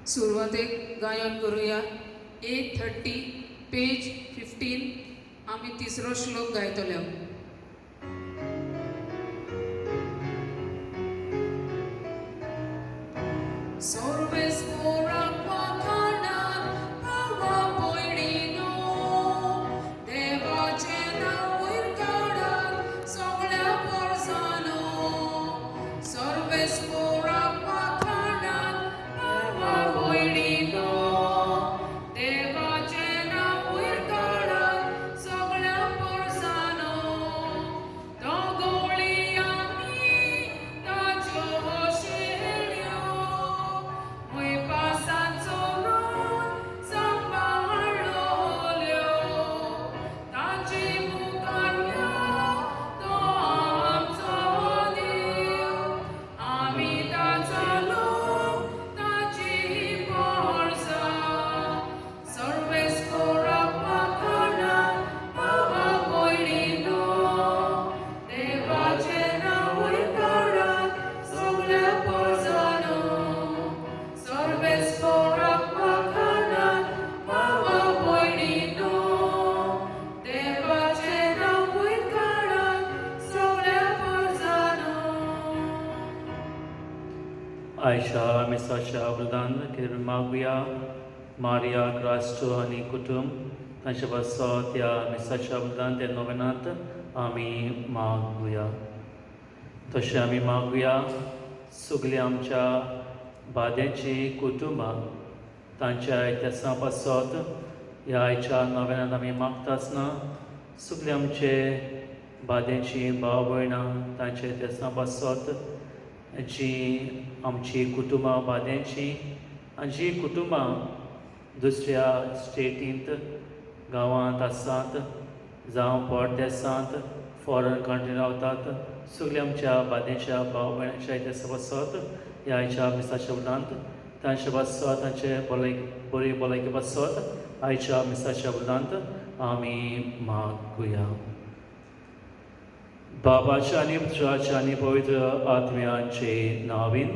सुरवातेक गायन करुया. 830 पेज 15 आमी तिसरो श्लोक गायतले. Sorves आयच्या मिसाच्या बलिदान कितें मागुया. मारिया क्रास्टो आनी कुटुंब तांचे पासत ह्या मिसाच्या बलिदान ते नोवेनांत आमी मागुया. तशें आमी मागुया सगळीं आमच्या बाद्यांची कुटुंबां तांच्या इतिहासा पासत ह्या आयच्या नोवेनांत आमी मागता आसतना सगळीं आमचे बाद्यांची भाव भयणां तांच्या इतिहासा पासत जी आमची कुटुंबां बाद्यांची आनी जी कुटुंबां दुसऱ्या स्टेटींत गांवांत आसात जावं परदेसांत फॉरन कंट्री रावतात सगळ्या आमच्या बाद्यांच्या भाव भयणांच्या इतिहासा पासत ह्या आयच्या मिसाच्या उपरांत तांचे पासत तांचे भलायकी बरी भलायकी पासत आयच्या मिसाच्या उपरांत आमी मागुया. बाबाच्या आनी पुत्राच्या आनी पवित्र आत्म्याचे नावीन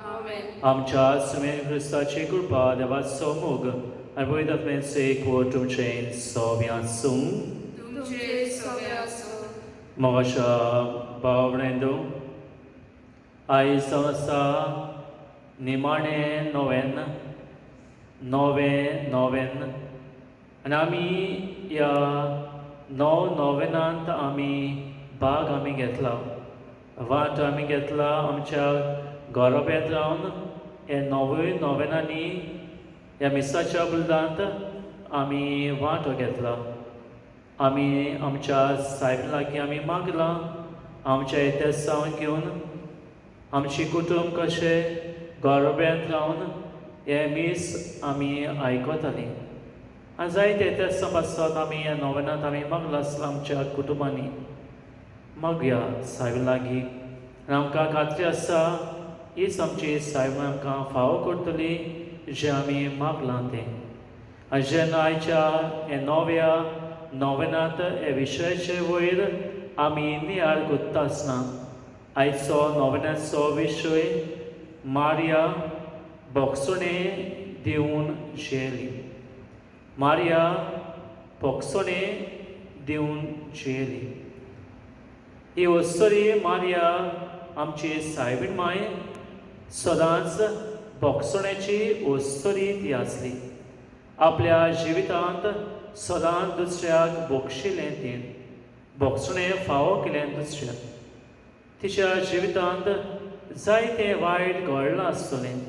आमेन. आमच्या सुमेन क्रिस्ताची कृपा, देवाचो मोग आनी पवित्र आत्म्याचे एकवट तुमचें सोबें आसूं. तुमचे सगळे आसूं. मोगाच्या भाव भयणींनो, आयज जावन आसा निमाणें नोवेन, नवें नोवेन आनी आमी ह्या णव नोवेनांत आमी भाग आमी घेतला, वांटो आमी घेतला. आमच्या गोरोब्यांत रावन हे णवूय नोवेनांनी ह्या मिसाच्या बलिदानांत आमी वांटो घेतला. आमी आमच्या सायबा लागीं आमी मागलां आमच्या इतिहासांत घेवन आमची कुटुंब कशें गोरोब्यांत रावन हें मीस आमी आयकतालीं आनी जायते इतिहासा पासत आमी ह्या नोवेनांत आमी मागलां आसलां आमच्या कुटुंबांनी. मागया सायबा लागीं आनी आमकां खात्री आसा हीच आमची सायबा आमकां फावो करतली जें आमी मागलां तें. आनी जेन्ना आयच्या हे नव्या नोवेनांत हे विशयाचे वयर आमी नियाळ करता आसतना आयचो नोवेनाचो विशय मारिया बोगसणे दिवन जियेली. मारिया बोगसणे दिवन जियेली. ही अस्तुरी मारिया आमची सायबीण माय सदांच बोगसण्याची अस्तुरी ती आसली. आपल्या जिवितांत सदांच दुसऱ्याक बोगशिलें, तिणें बोगसणें फावो केलें दुसऱ्याक. तिच्या जिवितांत जायतें वायट घडलां आसतलें.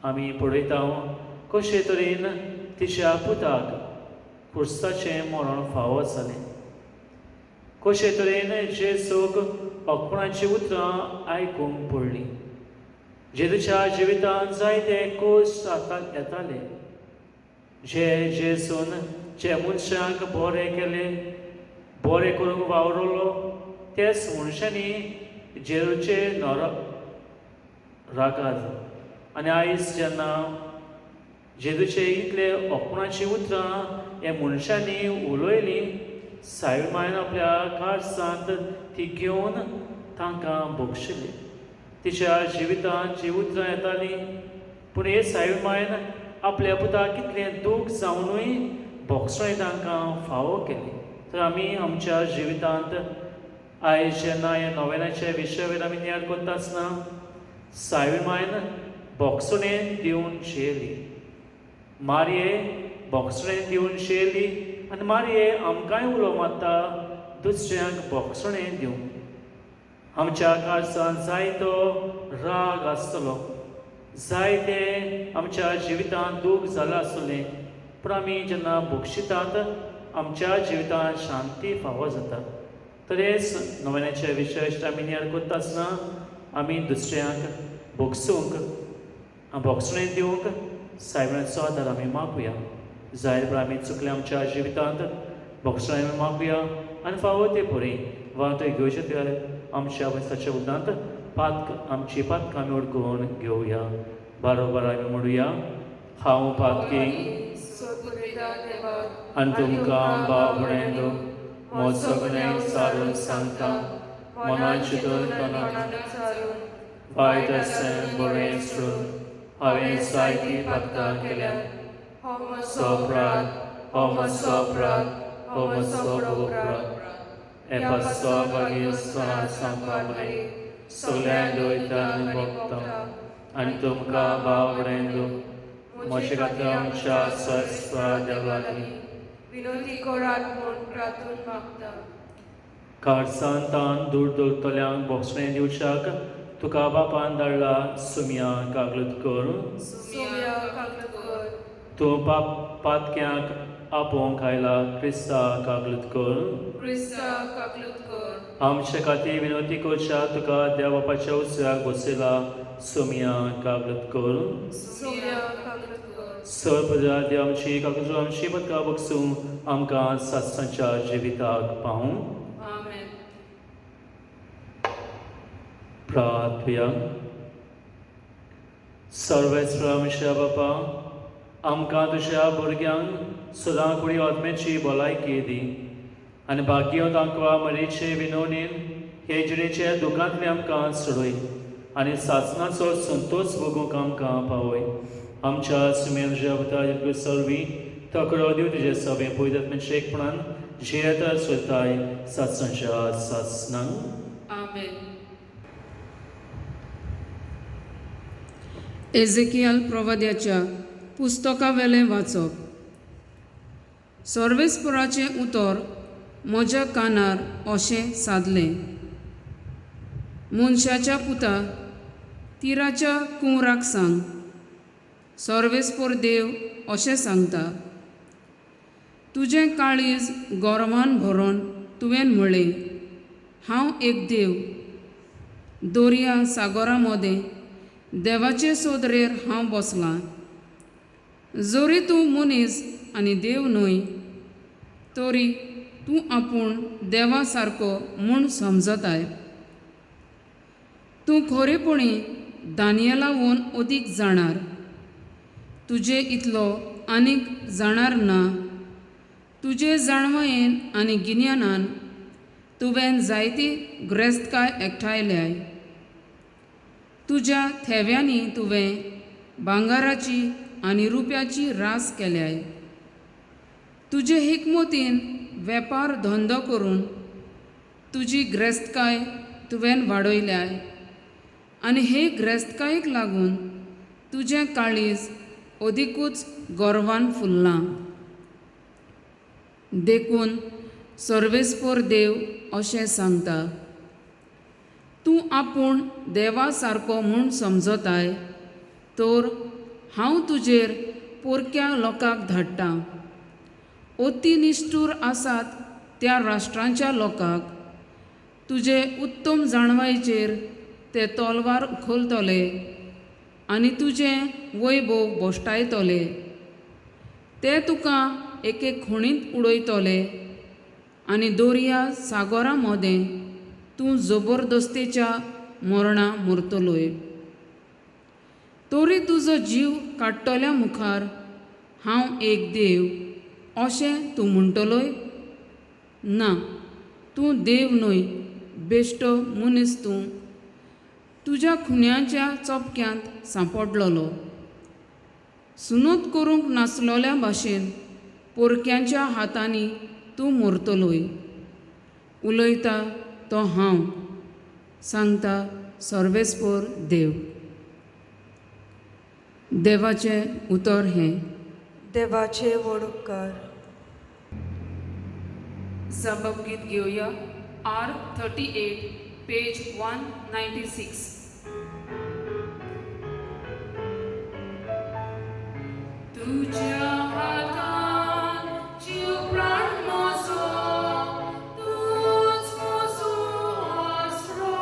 आमी पळयता कशे तरेन तिच्या पुताक खुर्साचें मरण फावो जालें, कशे तरेन जेजूक अकणाची उतरां आयकूंक पडलीं. जेजूच्या जिवितांत जायते कश्ट येताले. जे जेजून जे मनशांक बरें केलें, बरें करूंक वावरलो, तेच मनशांनी जेजूचे नर रागार. आनी आयज जेन्ना जेजूचे इतले अपणाची उतरां हे मनशांनी उलयलीं, सायब मायन आपल्या काळजांत ती घेवन तांकां बक्षिली. तिच्या जिवितांत जी उतरां येतालीं पूण हे सायबीण मायन आपल्या पुताक कितलें दूख जावनूय भोगसणें तांकां फावो केली. तर आमी आमच्या जिवितांत आयज जेन्ना ह्या नोवेनाच्या विशया वयर आमी नियाळ करता आसतना सायबीण मायन भोगसणें दिवन जियेली, मारये भोगसणें दिवन जियेली आनी मारये आमकांय उलो मारता दुसऱ्यांक भोगसणें दिवंक. आमच्या काळजांत जायतो राग आसतलो, जायते आमच्या जिवितांत दूख जालां आसतलें, पूण आमी जेन्ना भोगशितात आमच्या जिवितांत शांती फावो जाता. तर हे नोवेनाचे विशय आमी नियाळ करता आसतना आमी दुसऱ्यांक भोगसूंक, भोगसणें दिवंक सायबीणाचो आदार आमी मागुया. जाय पण आमी चुकले आमच्या जिवितांत भोगसणें आमी मागुया आनी फावो ते परी वाटो घेवचे ते आमच्या वैसाच्या उदांत पातक आमची पातकां आमी उडकोवन घेवया. बारोबार आमी म्हणुया, हांव पातकी आनी तुमकां भाव भयणींनो म्हजो गुन्यांव सारून सांगता, मनान चिंतून तनान वायट आसें बरें सोडून हांवें जायतीं पातकां केल्यात. हो अपराध, हो म्हजो अपराध, हो म्हजो अपराध. हे पासो मागीर सांगपा मरे सगळ्यांक दवरता आनी भोगता आनी तुमकां भाव भयणींनो म्हजे खातीर आमच्या स्वस्थ देवा लागीं विनोदी करात म्हूण प्रार्थून मागता. काळसान तान दूर दवरतल्यांक भोगसणें दिवच्याक तुका बापान धाडला सुमया कागलत कर. सुम्या कागलत कर. तूं पाप पातक्यांक आपोवंक आयला क्रिस्ता कागलत कर. क्रिस्ता कागलत कर. आमचे खातीर विनवती करच्या तुका देव बापाच्या उजव्याक बसयला सुमया कागलत कर. सुम्या कागलत कर. सर प्रजा देव आमची कागद आमची पदकां बगसूं आमकां सात्सांच्या जिविताक पावूं. आमेन. प्रार्थुया. सर्वेस्पर आमच्या बापा, आमकां तुज्या भुरग्यांक सदां कुडी आत्म्याची भलायकी दी आनी भाग्य तांकां मरेचे विनवणेन हे जिणेचे दुखांतले आमकां सोडय आनी सासणाचो संतोश भोगूंक आमकां पावय. आमच्या सुमेर तुज्या सर्वी तकरो दिव तुजे सगळें पयत एकपणान जियेता सोताय सासणाच्या सासणांक. आमेन. एझेकियल प्रवाद्याच्या पुस्तकावेलें वाचप. सर्वेस्पराचें उतर म्हज्या कानार अशें सादलें, मनशाच्या पुता, तिराच्या कुंवराक सांग, सर्वेस्पर देव अशें सांगता, तुजें काळीज गोरवान भरोन तुवें म्हळें, हांव एक देव, दर्या सागोरा मदें देवाचे सोदरेर हांव बसलां. जरी तूं मनीस आनी देव न्हय तरी तूं आपूण देवा सारको म्हूण समजताय. तूं खरेपणी दानियलावून अदीक जाणार, तुजे इतलो आनीक जाणार ना. तुजे जाणवयेन आनी गिन्यानान तुवें जायती ग्रेस्तकाय एकठांयल्याय. तुज्या थेव्यांनी तुवें भांगराची आनी रुप्याची रास केल्याय. तुजे हिकमतीन वेपार धंदो करून तुजी ग्रेस्तकाय तुवें वाडयल्याय आनी हे ग्रेस्तकायेक लागून तुजें काळीज अदिकूच गर्वान फुल्लां. देखून सर्वेस्पर देव अशें सांगता, तूं आपूण देवा सारको म्हूण समजताय तर हांव तुजेर पोरक्या लोकांक धाडटा. अती निश्ठूर आसात त्या राष्ट्रांच्या लोकांक तुजे उत्तम जाणवायचेर ते तलवार उखलतले आनी तुजें वैभव भश्टायतले. ते तुका एके खणींत उडयतले आनी दर्या सागोरा मदें तूं जबरदस्तेच्या मरणा मरतलोय. तरी तुजो जीव काडटल्या मुखार हांव एक देव अशें तूं म्हणटलोय? ना, तूं देव न्हय, बेश्टो मनीस तूं. तुज्या खुन्यांच्या चपक्यांत सांपडलेलो. सुनोत करूंक नासलोल्या भाशेन पोरक्यांच्या हातांनी तूं मोरतलोय. उलयता तो हांव, सांगता सर्वेस्पोर देव. देवाचें उतर हें. देवाचे व्हड उपकार. सबब गीत घेवया R 38 page 196. तुज्या हातान जीव प्राण म्हजो, तूंच म्हजो आसरो.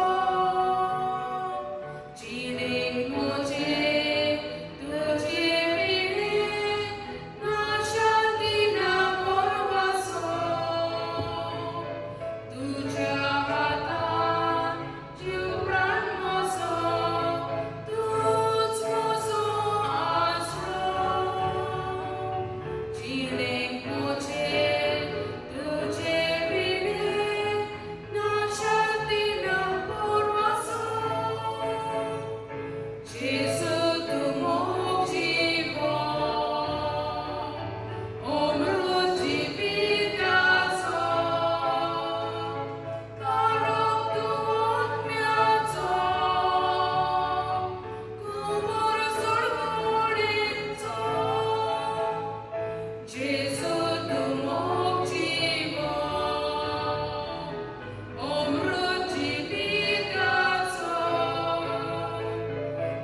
जिणेक म्हजे तुजे विणें ना शांती ना पर्वासो. तुज्या हातान जीव प्राण म्हजो, तूंच म्हजो आसरो. जिणेक म्हजे तुजे विणें ना शांती ना पर्वासो. जेजू तूं मोग जिवो, अमृत जिविताचो, तारक तूं आत्म्याचो, कुमोर सोडवणेचो. जेजू तूं मोग जिवो, अमृत जिविताचो,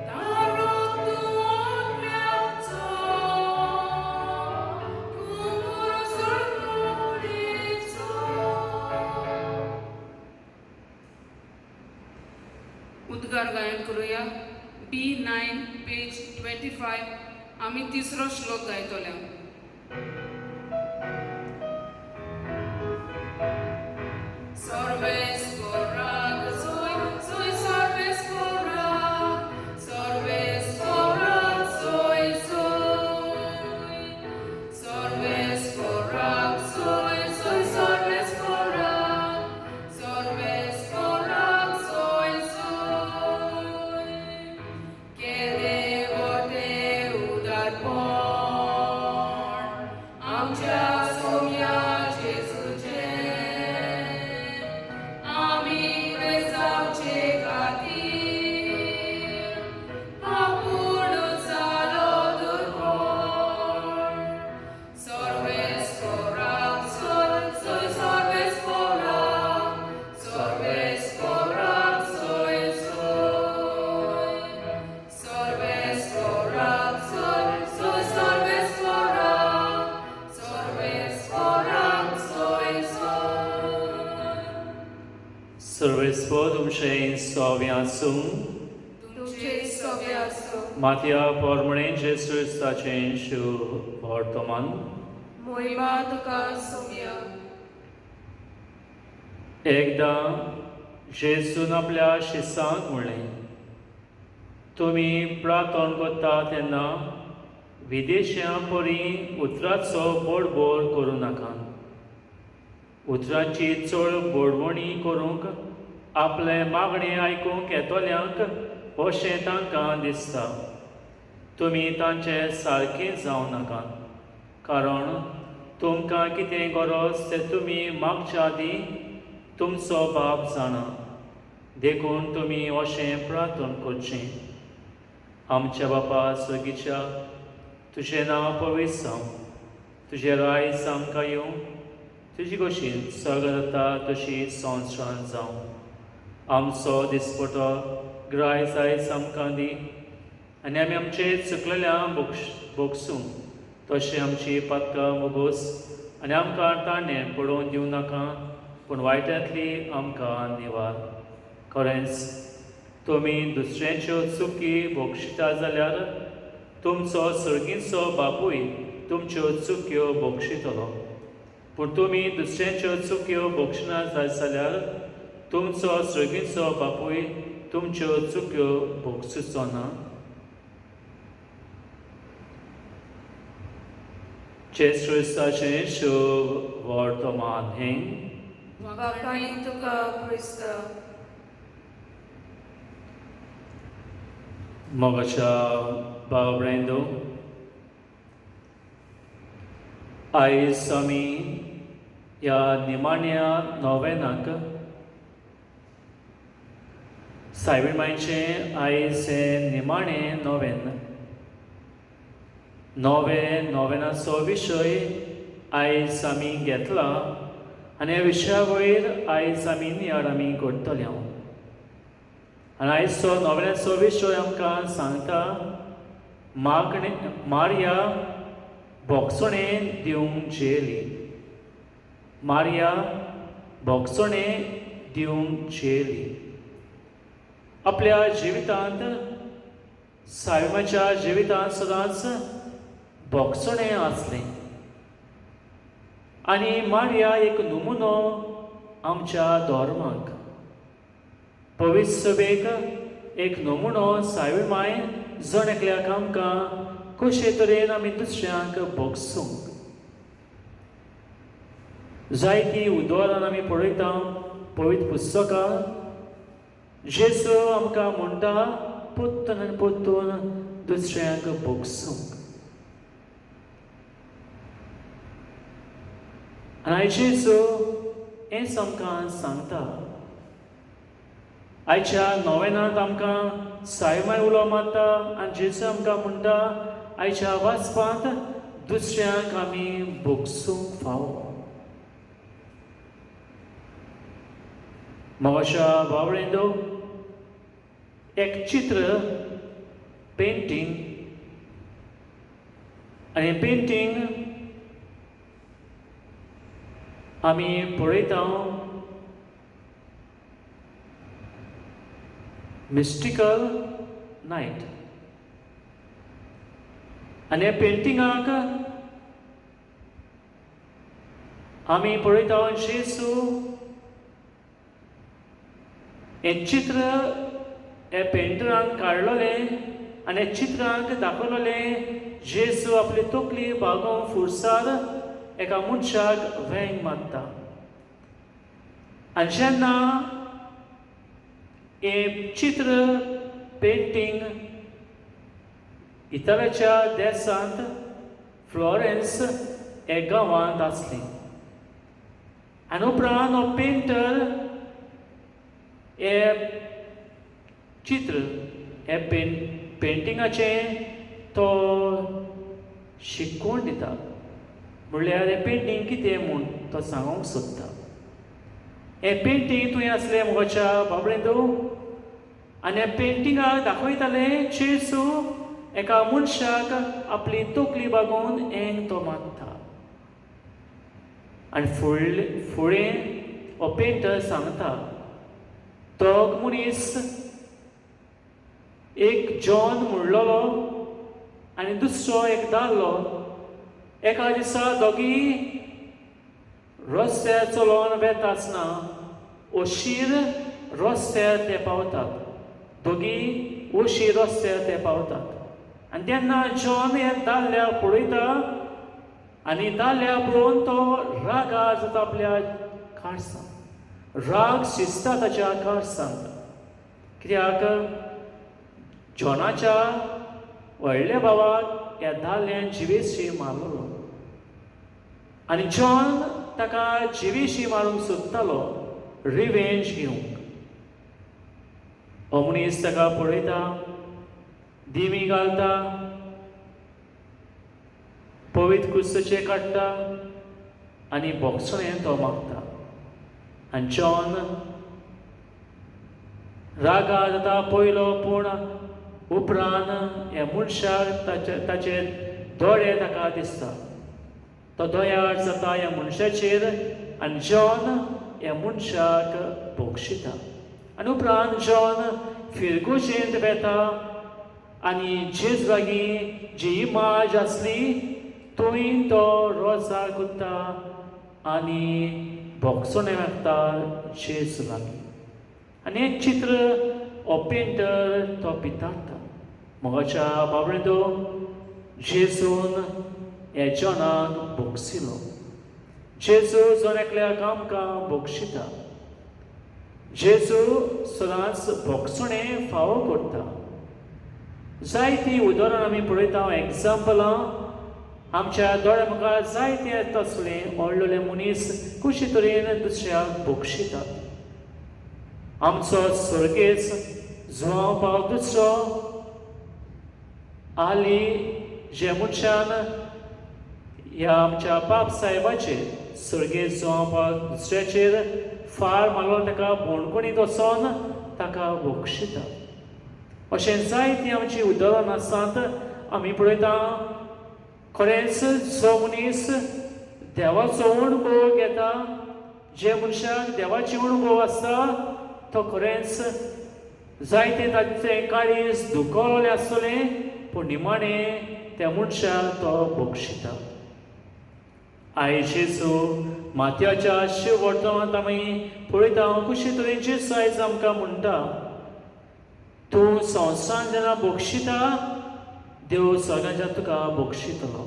तारक तूं आत्म्याचो, कुमोर सोडवणेचो. उद्गार गायन करूया B 9 page 25. आमी तिसरो श्लोक गायतले. सर्वेस्पोराक सोय सोय सर्वेस्पोराक, सर्वेस्पोराक सोय सोय, सर्वेस्पोराक सोय सोय सर्वेस्पोराक, सर्वेस्पोराक सोय सोय. केदें व्हडलें उदारपण आमच्या सोम्या जेजूचें, आमी क्रिस्तांवचे खातीर आपूण जालो दुर्बळ. सर्वेस्पोराक सोय सोय सर्वेस्पोराक, सर्वेस्पोराक सोय सोय, सर्वेस्पोराक सोय सोय सर्वेस्पोराक, सर्वेस्पोराक सोय सोय. सर्वेस्पोर तुमचें सोवें आसूं. तुमचे सोबे आसूं. मातया पोरमणें जेजू क्रिस्ताचें शुभ वर्तमान. मोहिमा तुका सोम्या. एकदां जेजून आपल्या शिसांक म्हणलें, तुमी प्रार्थना करता तेन्ना विदेशां परी उतराचो बोडबोड करूं नाका. उतराची चड बोडवणी करूंक आपलें मागणें आयकूंक येतल्यांक अशें तांकां दिसता. तुमी तांचे सारकें जावं नाका, कारण तुमकां कितें गरज तें तुमी मागच्या आदीं तुमचो बाप जाणा. देखून तुमी अशें प्रार्थना करचें: आमच्या बापा सर्गीच्या, तुजें नांव पवित्र जावं, तुजें रायज आमकां येवं, तुजी खोशीन सगळें जाता तशी संवसारांत जावं. आमचो दिसपटो ग्रायज आयज आमकां दी, आनी आमी आमचे चुकलेल्या बोगसूं तशें आमची पातकां मोगोस, आनी आमकां ताणें पडोवन दिवं नाका, पूण वायटांतली आमकां निवार. खरेंच तुमी दुसऱ्यांच्यो चुकी भोगशिता जाल्यार तुमचो सर्गीचो बापूय तुमच्यो चुक्यो भोगशितलो. पूण तुमी दुसऱ्यांच्यो चुक्यो भोगशिना जायत जाल्यार तुमचो सर्गीचो बापूय तुमच्यो चुक्यो भोगसुचो ना. जेजू क्रिस्ताचें शुभ वर्तमान हें. वाखाणी तुका क्रिस्ता. मोगाच्या भाव भयणींनो. आयज आमी ह्या निमाण्या नोवेनाक सायबीण मांयचें आयज हें निमाणें नोवेन. नवे नोवेनाचो विशय आयज आमी घेतला आनी ह्या विशया वयर आयज आमी नियाळ आमी करतले. आनी आयजचो नोवेनाचो विशय आमकां सांगता मागणे मारया भोगसणें दिवंक जेली. मारया भोगसणें दिवंक जेली. आपल्या जिवितांत सायबाच्या जिवितांत सदांच भोगसणें आसलें आनी मारया एक नमुनो आमच्या धर्माक पवित्र सभेक एक नमुनो सायबीण माय जण एकल्याक आमकां कशे तरेन आमी दुसऱ्यांक भोगसूंक जायतीं उदाहरणां आमी पळयता पवित्र पुस्तकां. जेजू आमकां म्हणटा पोत्तून आनी पोत्तून दुसऱ्यांक भोगसूंक. आनी आयज जेजू हेंच आमकां सांगता. आयच्या नोवेनांत आमकां सायमाय उलो मारता आनी जेजू आमकां म्हणटा आयच्या वाचपांत दुसऱ्यांक आमी भोगसूंक फावो. म्हज्या बावळेंदो एक चित्र पेंटींग आनी पेंटींग आमी पळयता मिस्टिकल नायट आनी ह्या पेंटिंगाक आमी पळयता जेजू हें चित्र ह्या पेंटरान काडलोलें आनी ह्या चित्रांक दाखयलोलें जेजू आपली तकली बागोवंक फुरसार एका मनशाक वेंग मारता. आनी जेन्ना हें चित्र पेंटींग इतालियाच्या देसांत फ्लॉरेन्स हे गांवांत आसली आनी उपरांत हो पेंटर हें चित्र हें पेंटिंगाचें तो शिकवण दिता. म्हणल्यार हें पेंटींग कितें म्हूण तो सांगूंक सोदता. हें पेंटींग तुवें आसलें म्हज्या बाबडेंत आनी ह्या पेंटिंगाक दाखयतालें जेजू एका मनशाक आपली तकली बागोवन एंग तो मारता. आनी फुडें हो पेंटर सांगता दोग मनीस एक जॉन म्हणलोलो आनी दुसरो एक दादलो एका दिसा दोगी रस्त्यार चलोवन वेता आसतना अशीर रस्त्यार ते पावतात. दोगी अशीर रस्त्यार ते पावतात आनी तेन्ना जॉन हे दादल्याक पळयता आनी दादल्याक पळोवन तो रागार जाता आपल्या काळसांत. राग शिजता ताच्या काळसांत कित्याक जॉनाच्या व्हडल्या भावाक ह्या दादल्यान जिवेशी मारलेलो आनी जॉन ताका जिवेशी मारूंक सोदतालो रिवेंज घेवंक. हो मनीस ताका पळयता दिमी घालता पवित्र क्रिस्ताचें काडटा आनी भोगसणें तो मागता. आनी जॉन रागार जाता पयलो पूण उपरांत ह्या मनशाक ताचे दोळे ताका दिसता. तो दयाळ जाता ह्या मनशाचेर आनी जॉन ह्या मनशाक भोगशिता. आनी उपरांत जॉन फिरगोजेंत वेता आनी जेजू लागीं जी इमाज आसली थंय तो रोजार करता आनी भोगसणें मागता जेजू लागीं. आनी हें चित्र हो पेंटर तो पितारता. म्हज्या बाबडेंदो जेजून ह्या जॉनाक भोगसिलो. जेजू जण एकल्याक आमकां भोगशिता. जेजू सदांच भोगसणें फावो करता. जायतीं उदाहरणां आमी पळयता एग्जाम्पलां आमच्या दोळ्या मुखार जायते तसले व्हडले मनीस कशे तरेन दुसऱ्याक बक्षितात. आमचो सर्गेच जुवांव पाव दुसरो आली जे मनशान ह्या आमच्या बाप साहेबाचेर सर्गेस्त जुवांव पाव दुसऱ्याचेर फार मारलो, ताका बोणकोणीत वचोन ताका बक्षिता. अशें जायतीं आमचीं उदाहरण आसात. आमी पळयता खरेंच जो मनीस देवाचो अणभव घेता, जे मनशाक देवाचे अणभव आसता तो खरेंच जायते ताचें काळीज दुखवलें आसतलें, पूण निमाणें त्या मनशाक तो बक्षिता. आयज जेजू मातयाच्या शिव वर्तमानांत आमी पळयता कशे तरेन जेजू आयज आमकां म्हणटा, तूं संवसारान जेन्ना बक्षिता देव सगळ्यांच्या तुका बक्षितलो.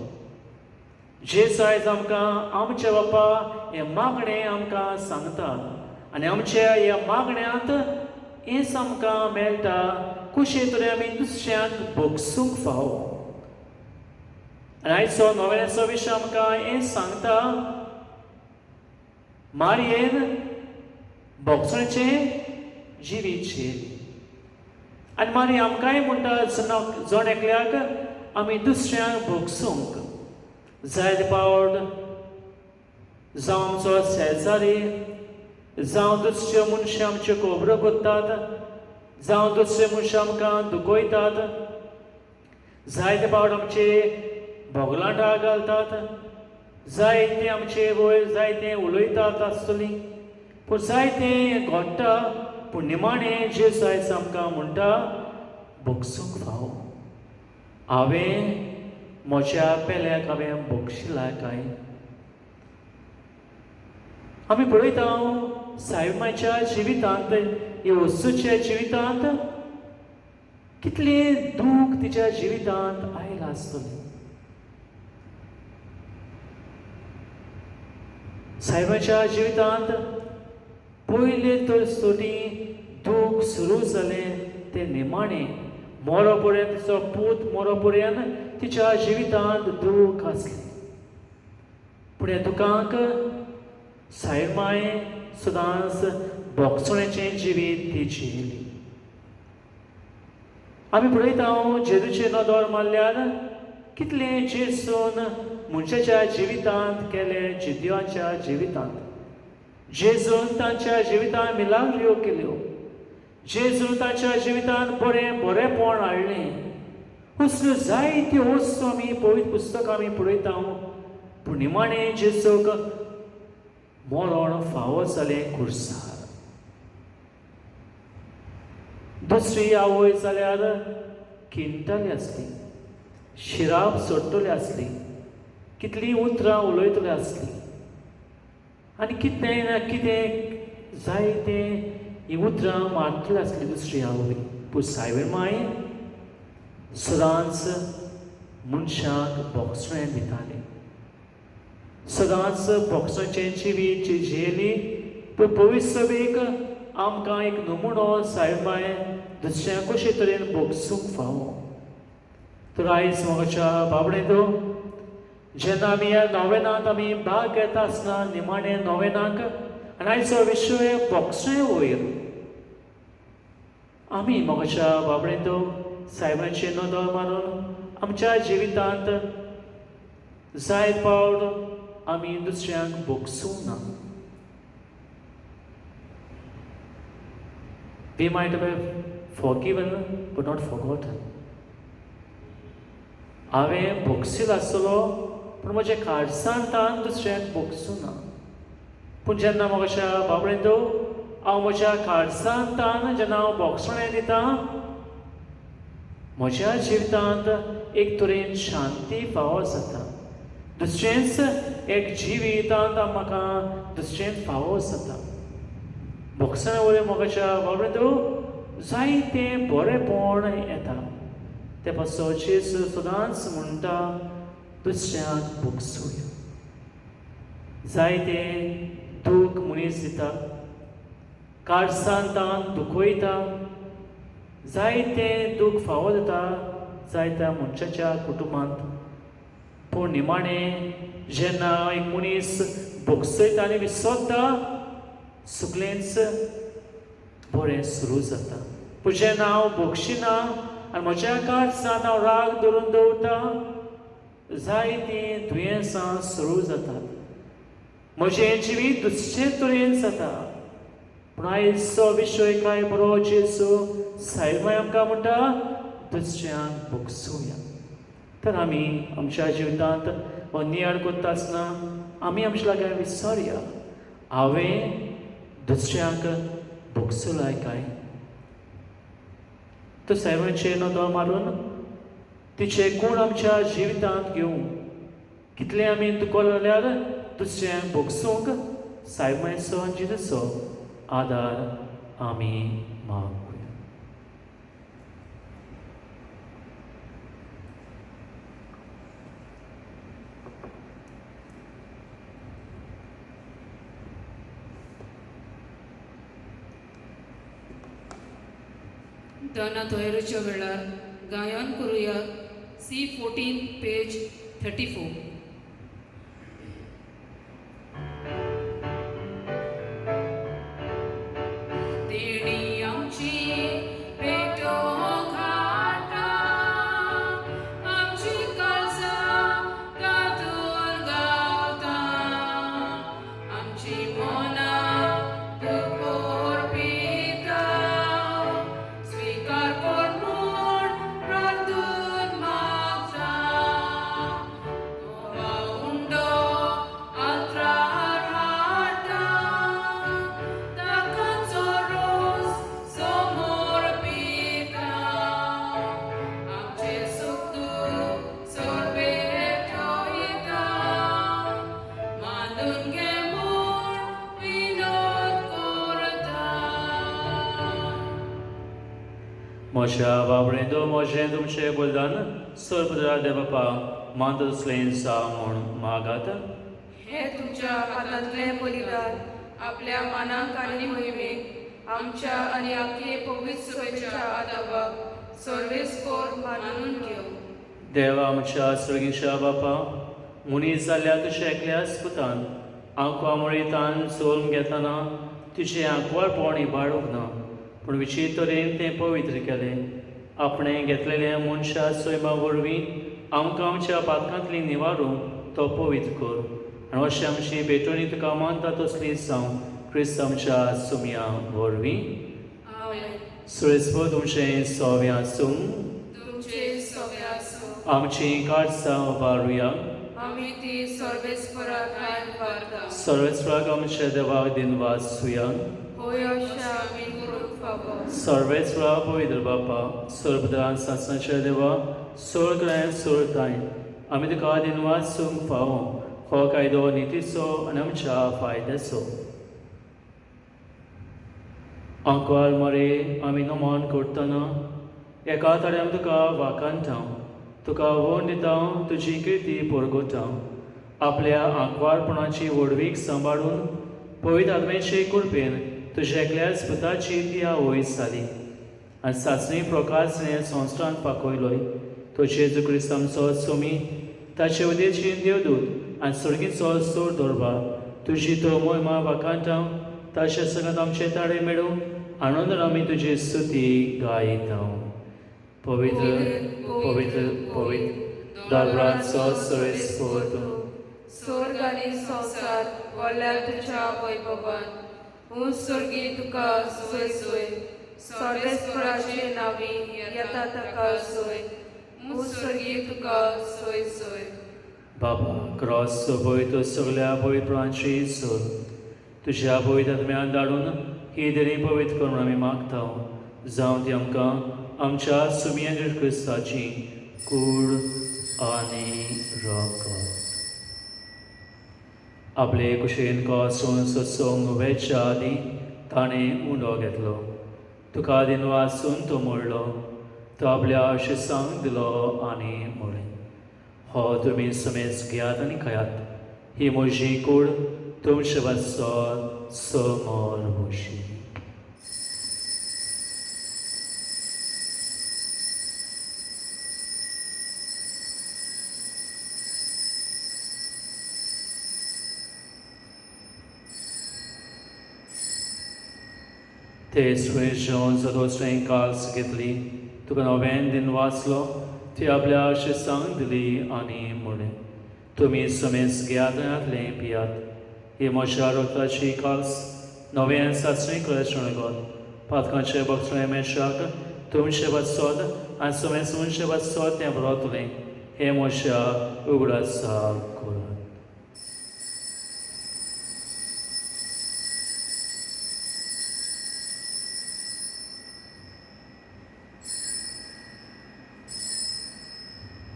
जेजू आयज आमकां आमच्या बापा हें मागणें आमकां सांगता आनी आमच्या ह्या मागण्यांत हेंच आमकां मेळटा कशे तरेन आमी दुसऱ्यांक बक्षूंक फावो. आनी आयचो नव्याचो विशय आमकां हें सांगता, मारयेन बोगसणेचें जिवीत जियेली. आनी मारी आमकांय म्हणटा जण एकल्याक आमी दुसऱ्यांक भोगसूंक जायते पावट, जावं आमचो शेजारी, जावं दुसऱ्यो मनशां आमच्यो खबरो करतात, जावं दुसरे मनशां आमकां दुखयतात, जायते पावट आमचे भोगलाटां घालतात, जायते आमचे वयर जायते उलयतात आसतलीं, पूण जायतें घडटा. पूण निमाणें जेजू आयज आमकां म्हणटा भोगसूंक फावो. हांवें म्हज्या पेल्याक हांवें बक्षिला काय? आमी पळयता साईमाच्या जिवितांत, ह्या वस्तूच्या जिवितांत कितलें दूख तिच्या जिवितांत आयलां आसतलें. सायबाच्या जिवितांत पयले तर सोटी दूख सुरू जालें तें निमाणें मोरो पर्यंत, तिचो पूत मोरो पर्यंत तिच्या जिवितांत दूख आसलें. पूण ह्या दुखांक सायमाय सदांच बोगसण्याचें जिवीत ती जियेली. आमी पळयता जेजूचेर नदर मारल्यार कितलें जेजून मनशाच्या जिवितांत केलें. जिद्याच्या जिवितांत जेजून तांच्या जिवितांत मिलाग्र्यो केल्यो, जेजून तांच्या जिवितांत बरें बरेंपण हाडलें. असल्यो जायत्यो वस्तू आमी पवित्र पुस्तकां आमी पळयता. पूण निमाणें जेजूक मरण फावो जालें खुर्सार. दुसरी आवय जाल्यार किणटली आसली, शिराप सोडटली आसली, कितलीं उतरां उलयतली आसली आनी कितें ना कितें जायतें हीं उतरां मारतली आसली दुसरी आवय. पूण सायबीण माय सदांच मनशाक बोगसणें दिताली, सदांच बोगसणेचें जिवीत जी जियेली. पूण पवित्र सभेक आमकां एक नमुनो सायब माय दुसऱ्यांक कशे तरेन बोगसूंक फावो. तर आयज म्हज्या बाबडे जेन्ना आमी ह्या नोवेनांत आमी भाग घेता आसतना निमाणें नोवेनाक आनी आयचो विशय बोगसणें वयर आमी म्हज्या बाबडेंतो सायबाचेर नदर मारून आमच्या जिवितांत जायत पावट आमी दुसऱ्यांक बोगसूंक ना. We might have forgiven but not forgotten. हांवें बोगसील आसतलो पूण म्हज्या काळजान तान दुसऱ्याक बोगसूं ना. पूण जेन्ना म्हज्या बाबडेंतो हांव म्हज्या काळजान तान जेन्ना हांव बोगसणें दिता म्हज्या जिवितांत एक तरेन शांती फावो जाता, दुसरेंच एक जिवितांत म्हाका दुसरेंच फावो जाता. बोगसणें वयलें म्हज्या बाबडेंतो जायतें बरेंपण येता. ते पासत जेजू सदांच म्हणटा दुसऱ्यांक बोगसुया. जायते दूख मनीस दिता, काळजान तान दुखयता, जायते दूख फावो जाता जायत्या मनशाच्या कुटुंबांत. पूण निमाणें जेन्ना एक मनीस भोगसयता आनी विसरता सगळेंच बरें सुरू जाता. पूण जेन्ना हांव भोगशिना आनी म्हज्या काळजांत हांव राग धरून दवरता, जायतीं दुयेंसां सुरू जातात, म्हजें जिवीत दुसरे तरेन जाता. पूण आयचो विशय काय बरो, जेजू सायब आमकां म्हणटा दुसऱ्यांक भोगसुया. तर आमी आमच्या जिवितांत हो नियाळ करता आसतना आमी आमच्या लागीं विचारया, हांवें दुसऱ्यांक भोगसलाय काय? तर सायबाचेर नदर मारून तिचे कोण आमच्या जिवितांत घेवं, कितलें आमी दुखोल जाल्यार दुसऱ्यांक भोगसूंक सायबाचो आनी जेजूचो आदार आमी मागूया. दाना तयारीच्या वेळार गायन करुया C 14 page 34. देणी आमची पेटो घाटा, आमची काळजां तातूंत गावता, आमची मनां दुखोर पिता, स्विकार कर म्हूण प्रार्थून मागता. गोवा उंडो आल्त्रार हाडटा, ताकाचो रोस समोर पिता, आमचें सूख दूख सोरबेटोयता, मानून घे म्हूण विनोद करता. म्हज्या बाबरेंदो म्हजें तुमचें बलिदान सर्वदा देव बापा मानतसलें जावं म्हूण मागात. हे तुमच्या हातांतलें बलिदान आपल्या मानाक आनी मोहिमेक आमच्या आनी आखे पवित्र सभेच्या आदाबाक सर्वेस्पोर मानून घेवं. देवा आमच्या सर्गीच्या बापा, मनीस जाल्या तुज्या एकल्याच पुतान आंकवामळीतान सोलून घेतना तुजें आंकवारपण इबाडूंक ना, पूण विचित्र तरेन तें पवित्र केलें. आपणें घेतलेल्या मनशा सैमा वरवीं आमकां आमच्या पातकांतली निवारूंक तो पवित्र कर आनी अशें आमची भेटवणी तुका मानता तसली जावं, क्रिस्त आमच्या सुमया वरवीं. आमेन. सुरेस्पद तुमचें सोव्या आसूं. तुमचे सगळे आसूं. आमची काळजां उबारुया. आमी ती सर्वेस्पराक आयन वारता. सर्वेस्पराक आमच्या देवाक दिनवास सुया. होय, अशें आमी करूंक फावो. सर्वेस्परा पवित्र बापा, सर्वदान सासणाच्या देवा, सोळ कराय सोळताय आमी तुका दिनवास सूंक फावो. हो कायदो नितीचो आनी आमच्या फायद्याचो. आंकवार मरे आमी नमन करतना एका ताड्यान आमी तुका वाखाणटा, तुका व्हड दिता, तुजी किर्ती परगटा. आपल्या आंकवारपणाची व्हडवीक सांबाळून पवित्र आत्म्याचे कृपेन तुज्या एकल्याच पुताची ती आवय जाली आनी सासणी प्रकाशने संवसारांत पाकयलोय. तो जेजू क्रिस्त आमचो सोमी, ताचे उदेची देवदूत आनी सर्गीचो सोड दरबार तुजी तो मोहिमा वाखाणटा. ताचे संगत आमचे ताळे मेळूं आनंदान आमी तुजी स्तुती गायता. पवित्र पवित्र पवित्र दरबाराचो सर्वेस्पोर. स्वर्ग आनी संवसार व्हडल्या तुज्या वैभवान. हूं स्वर्गी तुका सोय सोय, सर्वेस्पराचे नांवी येता ताका सोय, हूं स्वर्गी तुका सोय सोय. बाबा क्रॉस पवित्र सगल्या पवित्रांची सोर तुज्या पवित्र आत्म्यान धाडून ही देणी पवित्र करून आमी मागता, जावं ती आमकां आमच्या सुमया जेजू क्रिस्ताची कूड आनी रगत. आपले कुशीन कसून सोसूंक वेच्या आदीं ताणें उंडो घेतलो, तुका दिनवासून तो मोडलो, तो आपल्या शिसांक दिलो आनी म्हळें, हो तुमी समेज घेयात आनी खायात, ही म्हजी कूड तुमचे वाचो समोर म्हशी. ते सुयें जेवन जादोचें काल्स घेतली, तुका नव्यान दिन वाचलो, ती आपल्या शिसांक दिली आनी म्हणलें, तुमी समेस घेयात आनी पियात. ही म्हज्या रक्ताची काल्स नव्यान सासणी कळचणगत पातकांचे बक्षणे मेशाक तुमचे वाचोत आनी समेस मनशे वाचोत तें बरोतलें. हें म्हज्या उगडासाक करात.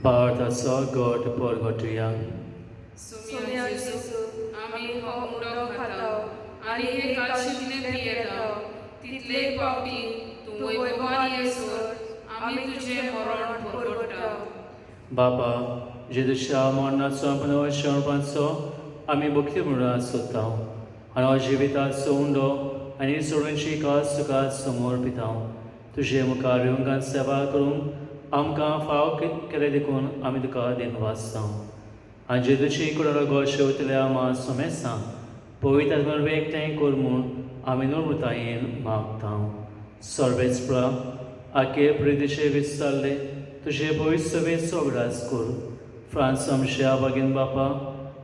भारताचो गट परगटुया. सुम्या जेजू, आमी हो उंडो खाताव आनी हे काळशींतलें पियेताव, तितले पावटी तूं वैभवान येसर आमी तुजें मरण परगटाव. बाबा, जेजूच्या मरणाचो पुनर्शरणपाचो आमी भक्ती म्हणून सोदता आनी हो जिविताचो उंडो आनी सोडूनची कास तुका समर्पिता. तुजे मुखार येवंक सेवा करूंक आमकां फाव केलें देखून आमी तुका दिनवासता. आनी जेजूची कुडो गो शेवतल्या मा सोमेसां पवित्र आत्म्यान एकठांय कर म्हूण आमी नम्रतायेन मागता. सर्वेच प्रा आखे प्रितीचे विचारले तुजे पवित्र सभेचो उगडास कर. फ्रांस आमच्या बागीन बापा,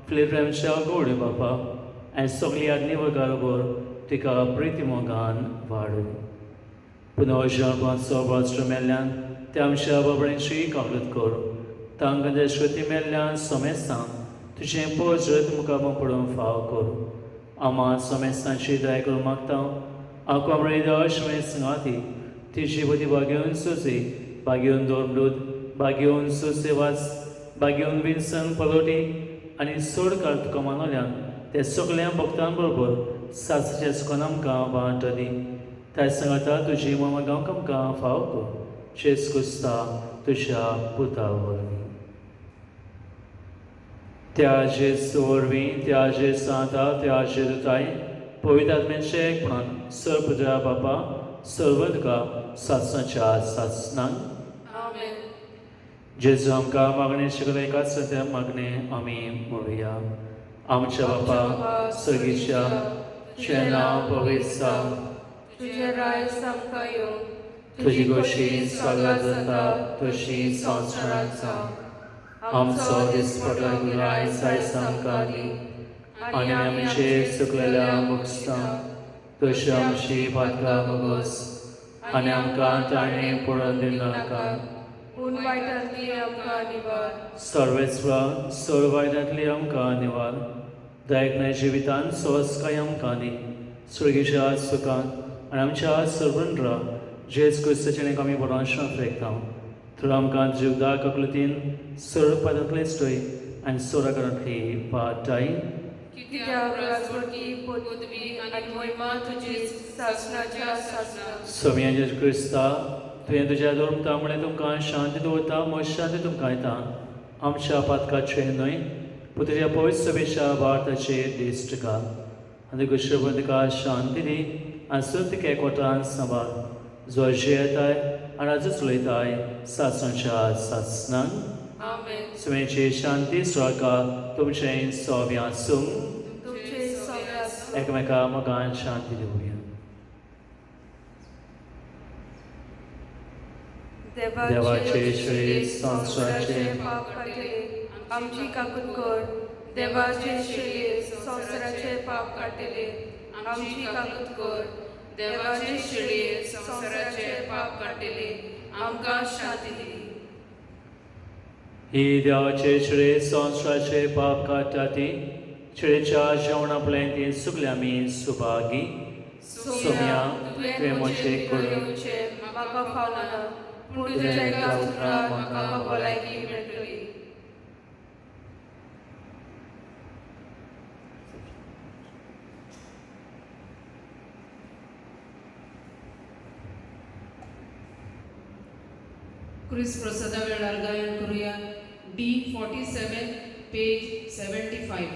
फिलीप आमच्या गोवडे बापा आनी सगळी आदनी बरोबर तिका प्रिती मोगान वाडय. पुनर्जन्माचो वस्त्र मेल्ल्यान ते आमच्या बाबड्यांची कागद कर. तांकां ते श्रुती मेल्ल्यान सोमेस्तां तुजें पजरत मुखार पडूंक फाव कर. आमा सोमेस्तांची दया करूंक मागता. आंकवामळे दर्श सांगाती तिची बदी बागेवन सोसे बागेवन दोरमृत बागेवन सोसेवास बागेवन विन्सन पलोटी आनी सोड काळ तुका मानवल्यान ते सगळ्या भक्तां बरोबर सासच्या सुखान आमकां वांटो दी. त्या सांगाता तुजी मामा गांवक आमकां फाव कर. जेस क्रिस्ता तुज्या पुता वरवीं. त्या जेजू वरवीं, त्या जेज सांता, त्या जेजुताय पवित्र आत्म्याचे एकपणान सर्व बापा सर्व तुका सासणाच्या सासणांक. आमेन. जेजू आमकां मागणें शिकले एकाच त्या मागणें आमी म्हणुया. आमच्या बापा सर्गीच्या, तुजें नांव पवित्र जावं, तुजें राज आमकां येवं, तुजी गोशी स्वर्गात जाता तशी संवसारांत जावं. आमचो दिसपटो राय आयज आमकां दी आनी आमचे चुकलेल्या मुगस्तां तशी आमची पातकां मुगोस आनी आमकां ताणें पडोवन दिवनाका, पूण वायटांतली आमकां निवार. सर्वेस्व सर्व वायटांतली आमकां निवार. दयकनाय जिवितान सोसकाय आमकां दी. सुर्गीच्या सुखान आनी आमच्या सर्वंद्र जेज क्रिस्ताचें आमी बरोवंक फेकता. थंय आमकां जिवदार ककलतीन सर्व पदांतले स्टोय आनी सोराकरांतली पाटाय. कित्याक राजवटी पदवी आनी महिमा तुजीच सासणाच्या सासणाक. स्वामी जेजू क्रिस्ता, तुवें तुज्या धर्मता म्हळें तुमकां शांती दवरता, म्हज शांती तुमकां येता. आमच्या पातकाचें न्हय पूण तुज्या पवित्र सभेच्या भारताचेर दिश्ट घाल आनी तुका तुका शांती दी आनी सुद्द तुका एकवटान सांबाळ, जो जियेताय आनी आजूच उलयताय सासणाच्या सासणाक. आमेन. स्वामीची शांती स्वर्गा तुमचें सोव्या आसूं. तुमचे सगळे आसूं. एकामेका मोगान शांती दिवया. देवाचे श्री संवसाराचे पाप काडटले आमची काकूत कर. देवाचे श्री संवसाराचे पाप काडटले आमची काकूत कर. देवाचे शिळये संवसाराचे पाप काडटले आमकां शांती दी. ही देवाचे श्री संवसाराचे पाप काडटा ती शिळेच्या जेवणा पळयन ती सगळी आमी सुभागी. सोम्या, तुवें म्हजे करून येवचें म्हाका फावना, पूण तुज्या एका उतरान म्हाका भलायकी मेळटली. क्रिस्त प्रसादा वेळार गायन करुया D 47 page 75.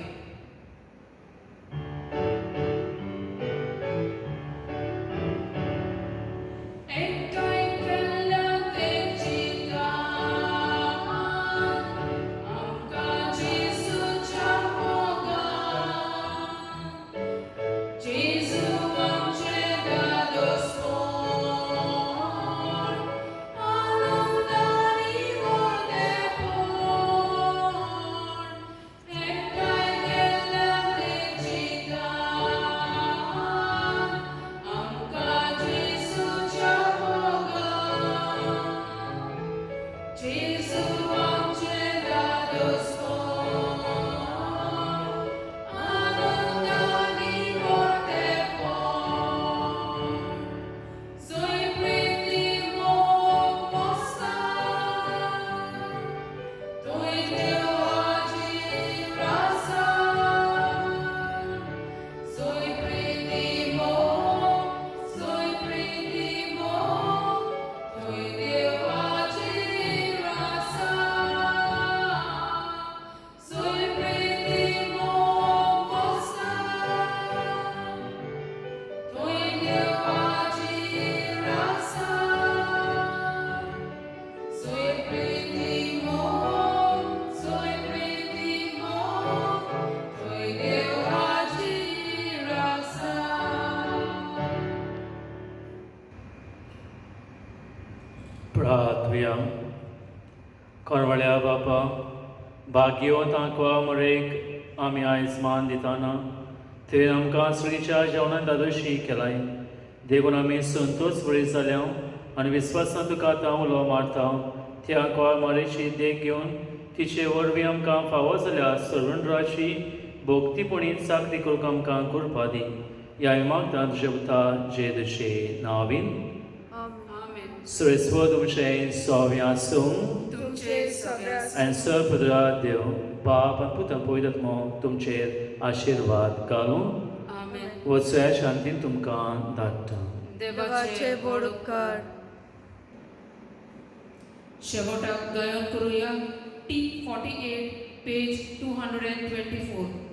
एकठांय केल्ल्या तेची गान, आमकां जेजूच्या मोगान. जेजू आमचें दादोसपण, प्रार्थुया. कोरवाळ्या बापा, भाग्यवंत आंकवा मरेक आमी आयज मान दिताना तुवें आमकां सुळीच्या जेवणान दादोशी केलाय, देखून आमी संतोष बरी जाल्या आनी विस्वासान तुका आतां उलो मारता. त्या आंकवा मारेची देख घेवन तिचे वरवीं आमकां फावो जाल्या सरुंड्राची भोक्तीपणी चाकरी करूंक आमकां कृपा दी. ह्या मागता तुज्या पुता जेजूचे नांवीन. आमेन. आमेन. सुरेस्व तुमचें सव्या आसूं. तुमचे सगळ्या. आनी सर्वपुत्रा देव बाप आनी पुत आनी पवित्र आत्मो तुमचेर आशिर्वाद घालूं. आमेन. वचया, शांतीन तुमकां धाडटा. देवाचे व्हड उपकार. शेवटाक गायन करूया T 48, page 224.